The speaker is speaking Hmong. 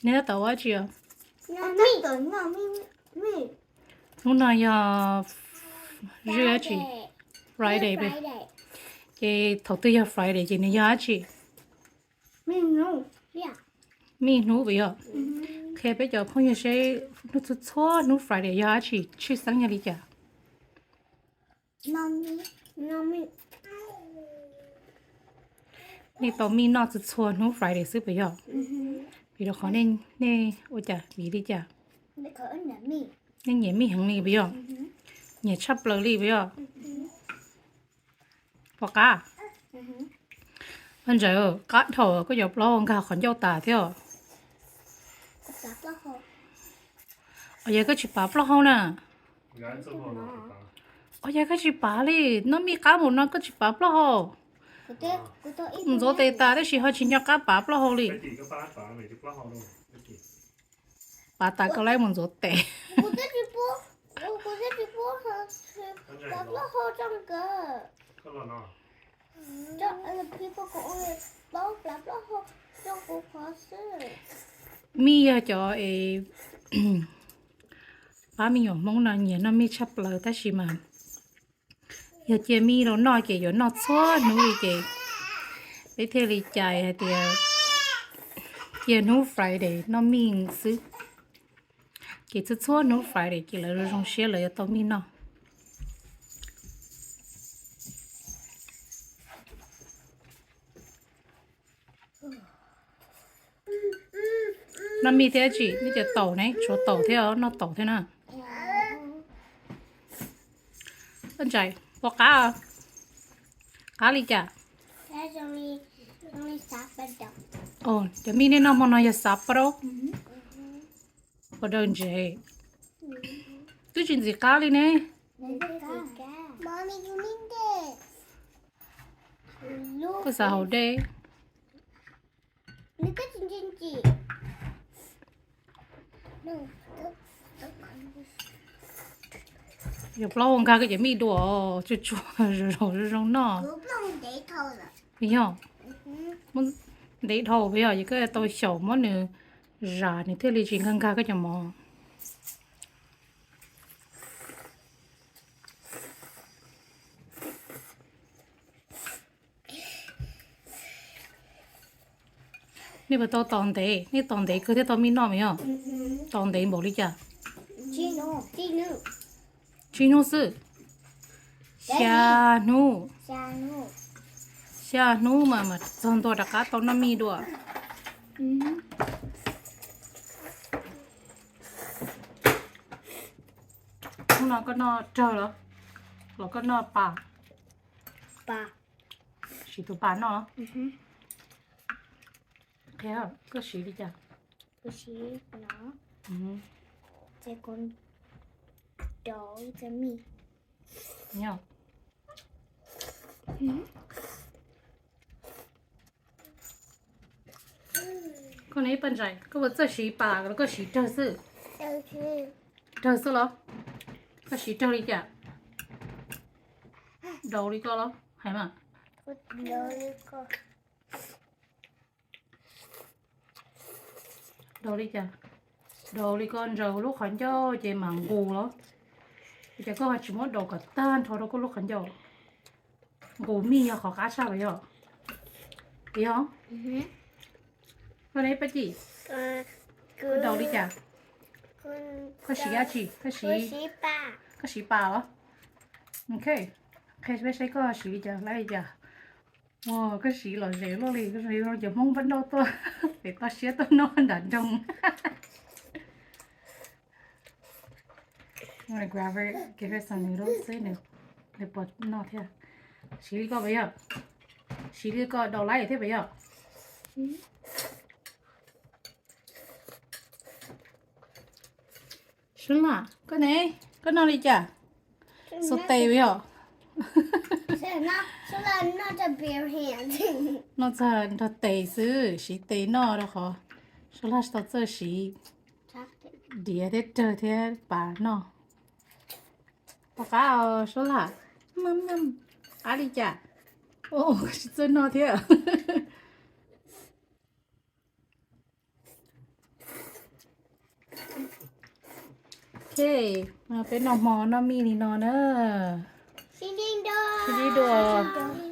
Nej tab tom ua dab tsi os? Hnub no yog zwj dab tsi? Friday. Ces thaum twg yog Friday ces nws yog dab tsi? Mij hnub puas yog? Qhia peb cov phooj ywg seb hnub txhua txhua hnub Friday yog dab tsi, tshwj xeeb yog li cas? Nej tau mij noj txhua txhua hnub Friday xwb puas yog? Vim rau qhov nej ua cas, vim li cas? Nej nyiam mij heev li puas yog? Nyiam tshaj plaws li puas yog? Pom qab. Ntsaim, qab dhau, koj cov plaub hau nkag qhov ncauj tas thiab. Os, yog koj tsis pav plaub hau na. Os, yog koj tsis pav li, noj mij qab mus no koj tsis pav plaub hau. Mus ntxuav tes tas tab sis ho tsis nco qab pav plaub hau li. Pav tas koj lawm mus ntxuav tes. Mij yog cov es pab me nyuam Hmoob no nyiam noj mij tshaj plaws tab sis mas yog cia mij rau noj ces yuav noj txhua hnub li ces peb thiaj li cais hais tias cia hnub Friday noj mij xwb. Ces txhua txhua hnub Friday ces lawv zoo zoo siab lawv yuav tau mij noj. Noj mij thiab tsis, nej cov taum ne, tshuav taum thiab, noj taum thiab na. Ntsaim, pom qab, qab li cas? Cov mij nej noj hmo no yog xav plaub, pom daws ntsev, twb tsis ntxim qab li ne. Koj xav haus dej. Yog plaub hau nkag koj cov mij dua, tsuag tsuag zoo zoo noj. Yog, muab ntev dhau puas yog, ces koj tau xyaum muab nws zam nws thiaj li tsis nkag nkag koj cov mov. Nej puas tau tos ntev, nej tos ntev kawg thiaj tau mij noj mas yog? Tos ntev npaum li cas? Tsib hnub xwb. Xya hnub. Xya hnub mas mas txog ntua rov qab tau noj mij dua. Hnub no koj noj rawg los, los koj noj pas? Siv tus pas noj. Qhia koj siv li cas. Koj ne Paj Ntsaim, koj puas txawj siv pas los koj siv rawg xwb? Rawg xwb los? Koj siv rawg li cas? Daus li koj los hais mas. Daus li cas? Daus li koj ntsaws lub qhov ncauj ces mam nqus los? Ua cas koj ho tsis muab daus kom tag nrho rau koj lub qhov ncauj? Nqus mij yog qhov qab tshaj puas yog? Yog. Koj ne Paj Cim, koj daus li cas? Koj siv dab tsi? Koj siv, koj siv pas los? Ok, qhia peb saib koj siv li cas, laib li cas. Ua, koj siv lom zem luaj li, koj siv zoo cov Hmoob npaj nrauj tuaj pem toj siab tuaj noj nram nroog. Grab her, give her some noodles, seb nws puas noj thiab. Siv li koj puas yog? Siv li koj daus laib thiab puas yog? Suab Laj, koj ne, koj noj li cas? Xuas tes puas yog? Noj txog nrog tes xwb, siv tes noj rau qhov Suab Laj tsis tau txawj siv diav thiab rawg thiab pas noj. Pom qab os Suab Laj. Qab li cas? Koj tsis txawj noj thiab. Ej, peb noj hmo noj mij li no na. Sib ntsib dua.